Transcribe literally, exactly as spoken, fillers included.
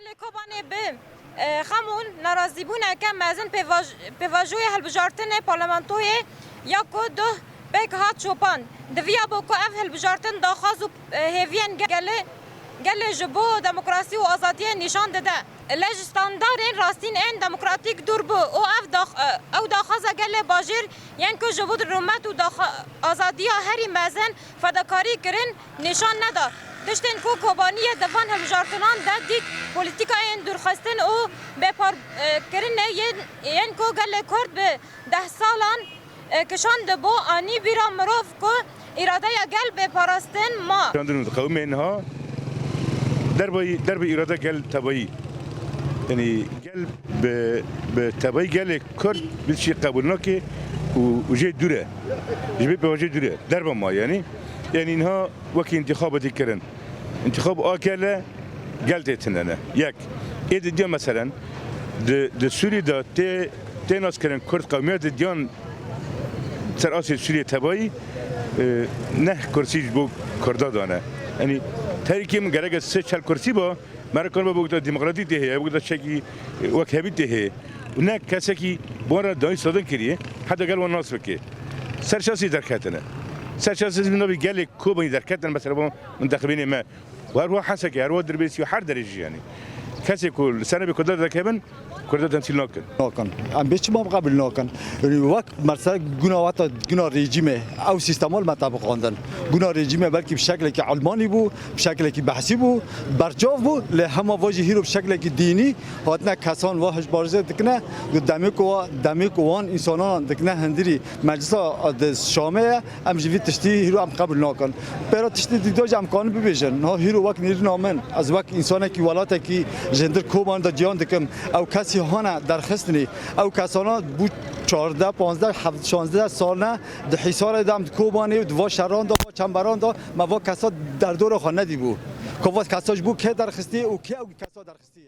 Lê Kobanê bi, e, xem û nerazîbûneke mezin pêvaj-, pêvajoyê hilbijartinê parlamentoyê ya ku duh pêk hat şopand. Diviya bo ku ev hilbijartin daxwaz û, e, hêviyên gelê, gelê ji bo demokrasî û azadiyê nîşan dide. Lê ji standarên rastîn ên demokratîk dûr bû û ev dax-, e, ew daxwaza gelê bajêr yên ku ji bo rûmet û daxa-, azadiya herî mezin fedakarî kirin, nîşan neda. Tiştên ku Kobaniyê di van hilbijartinan de dît, polîtîkayên dûrxistin û bêpar, e, kirinê yên, yên ku gelê Kurd bi deh salan, e, kişandibû, anî bîra mirov ku îradeya gel bê parastin ma. Şandin û qewimê niha derbayî, derbê îrade gel tebayî. Yanî gel bi, bi tebayî gelê Kurd bi tiştî qebûl nake û, û jê dûr e. Ji vê pêvajoyê dûr e. Derba ma yanî. Yanî niha wekî întîxabê tê kirin. Întîxab a gel e, gel tê tinene. Yek. Ê didiya meselen, di, di Sûrî de tê, tê naskirin Kurd qewmiyet didiyan ser asê Sûriyê tebayî, e, neh kursî ji bo Kurda dane. Yanî terîkê min gerek e sê çel kursî ba, me re kar be bigota demokratî tê heye, bigota çekî, e, wekhevî tê heye. Û ne kesekî bi wan re dayîn sadin kiriye, heta gel wan nas bike. Ser şasî derketine. Ser şasî min navê gelê Kobanî derketine, mesela bo mintexibînê me. Û her wiha Hesekê, her wiha Dirbêsî û her derê jî yanî. Kesê ku li ser nebê Kurda derkevin, Kurda temsîl nakin. Nakin. Em bê çima qebûl nakin? Yanî wek merse guna weta guna rejîmê, ew sîstema li me tebiqandin. Guna rejîmê belkî bi şeklekî ilmanî bû, bi şeklekî behsî bû, berçav bû, lê hema va jî hîro bi şeklekî dînî hatine kesan va hişbarzê dikine, ku demê ku wa, demê ku wan însanan dikine hundirî meclisa di Şamê ye, em ji vî tiştî hîro em qebûl nakin. Pêra tiştê dîda jî em kanin bibêjin. Niha hîro wek nêrîna min, ez wek însanekî welatekî ji hundir Kobanê de ciyan dikim. Ew kesî hane derxistinê. Ew kesana bû çardeh, panzdeh, heft, şazdeh sal ne di Hîsarê de em di Kobanê û di va şeran de, va çemberan de me va kesa derdora xwe nedîbû. Ka va kesa ji bo kê derxistî û kê ew kesa derxistî ye.